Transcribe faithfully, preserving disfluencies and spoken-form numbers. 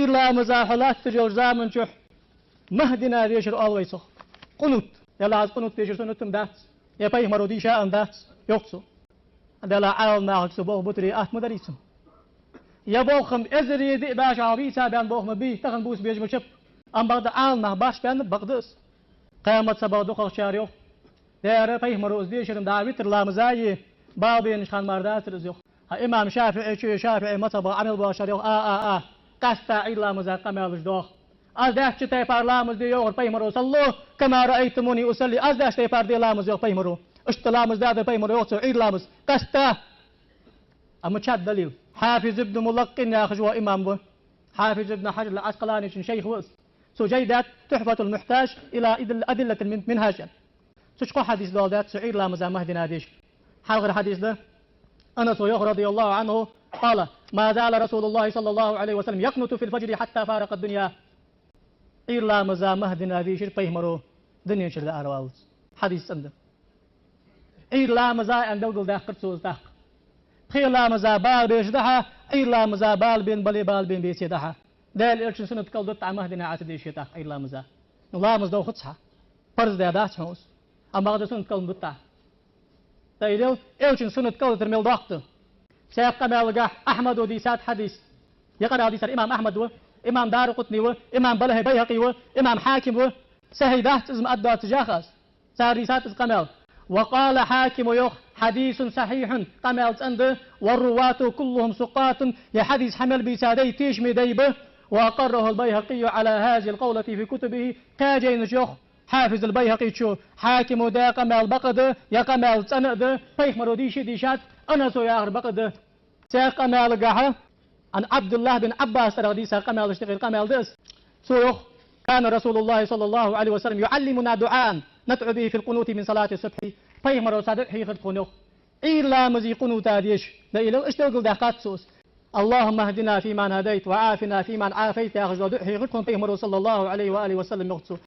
Ӏуйра ламаза хьо латташ йолча заман чухь, махдина дешар оал вай цох. Къунут. Делахь аз къунут дешар суннат-м дац, е пайхамаро дийша а дац, йоах цо. Делахь Ӏаламнахага цо болх бутаре атта ма дарий цун. Е болх-м эзари диъ бӀаь шу хьалха бийца баьнна болх ма бий, тахан бувца безаш ма бий. Амма бакъда Ӏаламнах башха баьннаб, бакъда из. Кхаь мазхӀабах дукхагӀчар йоах: дера, пайхамаро из дешар-м дӀа витр ламаза а бала беннача хана мара дацар из, йоах. ХӀаьта имам ШафиӀийчо, ШафиӀий мазхӀабах Ӏамал беш бар йоах: а, а, а, къаьстта Ӏуйра ламаза къамаьлаш доагӀа. Аз даьча тайпара ламаз де, йоахар пайхамаро: «صلوا كما رأيتموني أصلي». Аз даьча тайпара де ламаз, йоах пайхамаро. Иштта ламаз даьдар пайхамаро, йоах цо, Ӏуйра ламаз. Къаьстта. Амма чад далил. Хьафиз ибн Мулаккъин яхаш вола имам ва. Хьафиз ибн Хьаджар ал-Ӏаскъаланийчун шайх ва из. Цо жай даьд «تحفة المحتاج إلى أدل-، أدلة المنهاج». Цу чу кхо хьадис доаладаьд цо Ӏуйра ламаза махдина дешар. Хьалхара хьадис да. Анаса йоах, رضي الله عنه، قال: «ما زال رسول الله صلى الله عليه وسلم يقنت في الفجر حتى فارق الدنيا». Ӏуйра ламаза махдина дешар пайхамаро дунен чура дӀаараваллалца. Хьадис цӀена да. Ӏуйра ламаза аьнна белгалдаьккхар цо из тӀаккха. Пхе ламаза бала беш да хьа, Ӏуйра ламаза бала бен бале, бала бен беце да хьа. Даьла Элчан суннат кӀалдут Ӏа махдина Ӏа ца деше тӀаккха Ӏуйра ламаза. Ну, ламаз довхац хьа. Парз даь дац хьона из. Амма бакъда суннат кӀалдут Ӏа. Даьла Элчан суннат кӀалдитар мел доккха да. Цхьаькха къамаьлагахь Ахьмада дийцад хьадис. Е къамаьл дийцар имам Ахьмад ва, имам Даракъутни ва, имам Бал-, БайхӀакъи ва, имам Хьаким ва. Сахьихь дац из ма аргдоацаш яхаш. Цар дийцад из къамаьл. «وقال الحاكم», йоах, «حديث صحيح», къамаьл цӀена да, «والرواة كلهم ثقات», ер хьадис хьа мел бийца дай тешаме дай ба, «وأقره البيهقي على هذه القولة في كتبه», кхаь жайна чу, йоах, Хьафиз ал-БайхӀакъийчо, Хьакимо даь къамаьл бакъ да, ер къамаьл цӀена а да, пайхамаро дийша а дийшад, Анаса яхар бакъ да. Цхьаькха къамаьлагахь, عن عبد الله بن عباس цӀерагӀа дийца къамаьлашта юкъера къамаьл да из. Цо йоах: «كان رسول الله صلى الله عليه وسلم يعلمنا دعاء ندعو به في القنوت من صلاة الصبح». Пайхамаро цхьа дуӀа хьехар тхона, йоах, Ӏуйра ламаза къунута деша. Даьла Элча иштта белгалдаьккхад цо из. «اللهم اهدنا فيمن هديت وعافنا فيمن عافيت», яхаш дола дуӀа хьехар тхона пайхамаро, صلى الله عليه وآله وسلم, йоах цо.